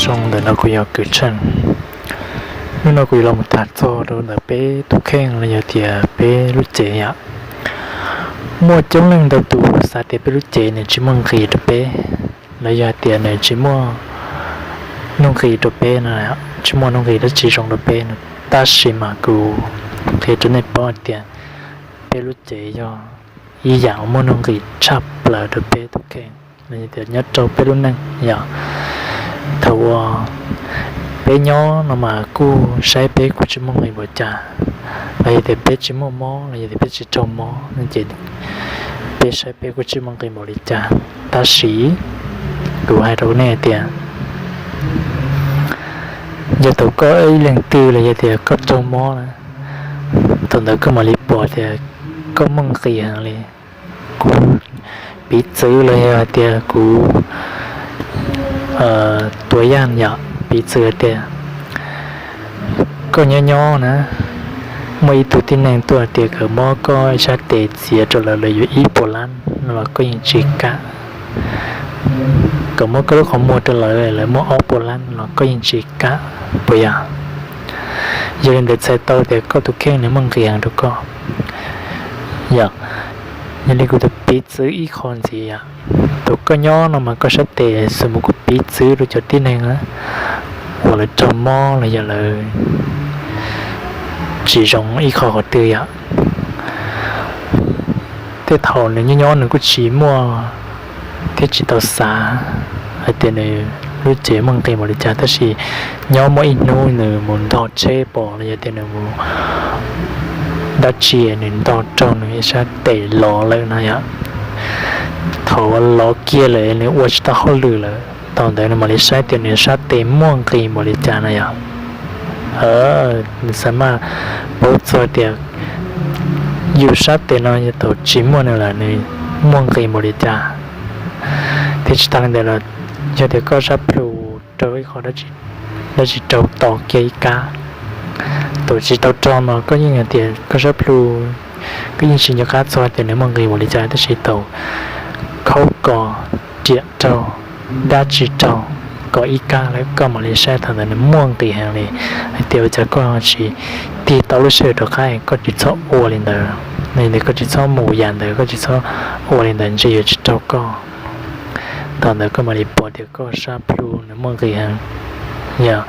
Zoo ntawm no kuv yog Kws Tsheej. Hnub no kuv yuav los tham txog rau ntawm peb tus kheej los yog tias peb lub cev yom. Muaj coob leej ntau tus xav tias peb lub cev nws tsis muaj nqis rau peb, los yog tias nws tsis muaj nuj nqis rau peb no, tsis muaj nuj nqis dab tsi zoo rau peb no. Tab sis mas kuv qhia rau nej paub hais tias peb lub cev yog ib yam uas muaj nuj nqis tshaj plaws rau peb tus kheej, los yog tias nyob rau peb lub neej yom. Thaum uas peb nyob no mas kuj saib peb kuj tsis muaj nqis npaum cas, los yog tias peb tsis muaj mob los yog tias peb tsis raug mob no ces peb saib peb kuj tsis muaj nqis npaum li cas. Tab sis kuv hais rau nej hais tias yog thaum koj ib leeg twg los yog tias koj raug mob na, thaum ntawd koj mam li pom tias koj muaj nqis heev li. Kuv piv txwv los yog hais tias kuv tua yaj yom, piv txwv hais tias koj nyob nyob na, muaj ib tug tib neeg tuaj hais tias kawm muab koj ib sab tes txiav rau lawv, lawv yuav ib puas lab no los koj yeej tsis kam. Kawm muab koj lub qhov muag rau lawv, lawv muab ob puas lab no los koj yeej tsis kam, puas yog? Yog li ntawd txhais tau tias koj tus kheej nws muaj nqis heev rau koj. Yog, yog li kuv tus piv txwv ib qho ntxiv yom, thaum koj nyob no mas koj sab tes xws mus kuv piv txwv rau cov tib neeg uas lawv raug mob los yog lawv tsis zoo ib qho qhov twg yom. Tej thaum nws nyob nyob nws kuj tsis muaj thiab tsis tau xav hais tias nws lub cev muaj nqis npaum li cas, tab sis nyob muaj ib hnub nws mus ntog tsheb pom los yog tias nws mus dab tsi nws ntog raug nws ib sab tes lov lawm no yom. Thaum uas lov kiag lawm nws ua tsis tau hauj lwm lawm, thaum ntawd nws mam li saib tias nws sab tes muaj nqis npaum li cas no yom. Nws xav maj paub txog tias yus sab tes no yog thaum tsis muaj nws lawm nws muaj nqis npaum li cas. Thiab tsis tas li ntawd los yog tias koj sab plhu raug ib qho dab tsi raug to kiag ib kab, thaum tsis tau raug no koj yeej hais tias koj sab plhu, koj yeej tsis nco qab txog tias nws muaj nqis npaum li cas, tab sis thaum khaub kos, riam raug, dab tsi raug, kos ib kab lawm koj mam li saib thaum ntawd nws muaj nqis heev li, hais tias ua cas koj tsis tig tau lub sij hawm rov qab, koj tsis txhob ua li ntawd, koj tsis txhob mus yam ntawd, koj tsis txhob ua li ntawd ntshe yuav tsis raug koj. Thaum ntawd koj mam li pom tias koj sab plhu nws muaj nqis heev, yog,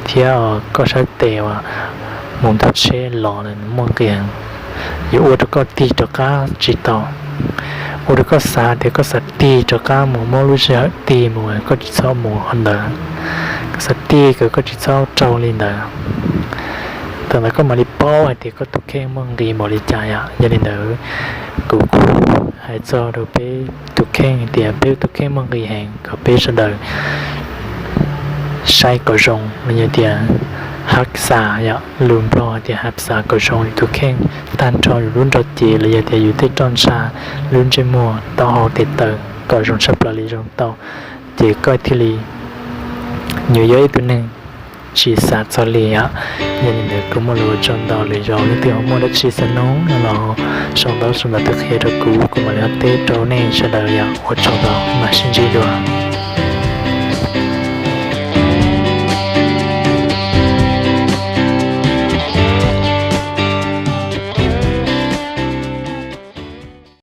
thiab koj sab tes uas mus ntog tsheb los lawm nws muaj nqis heev, yuav ua rau koj tig rov qab tsis tau, ua rau koj xav tias koj xav tig rov qab mus muab lub sij hawm tig mus, koj tsis txhob mus qhov ntawd, koj xav tig kawg koj tsis txhob raug li ntawd. Thaum ntawd koj mam li paub hais tias koj tus kheej muaj nqis npaum li cas yom. Yog li ntawd, kuv kuj hais txog rau peb tus kheej hais tias peb tus kheej muaj nqis heev kom peb sawv daws saib kom zoo los yog tias hab xa yom, lus Nplog tias hab xa kom zoo yus tus kheej, tag nrho yus lub nrog cev los yog tias yus tej roj ntsha, lub ntsej muag, taub hau, tes taw kom zoo tshaj plaws li zoo tau, ces koj thiaj li yuav yog ib tug neeg tsis xav txog li yom. Yog li ntawd kuv muaj lus ua tsaug ntau, lwm zaus leej twg ho muaj dab tsi xav nug no los sau ntawv sau ntawv tuaj qhia rau kuv, kuv mam li ho teb rau nej sawv daws yom. Ua tsaug ntau, mam sib ntsib dua.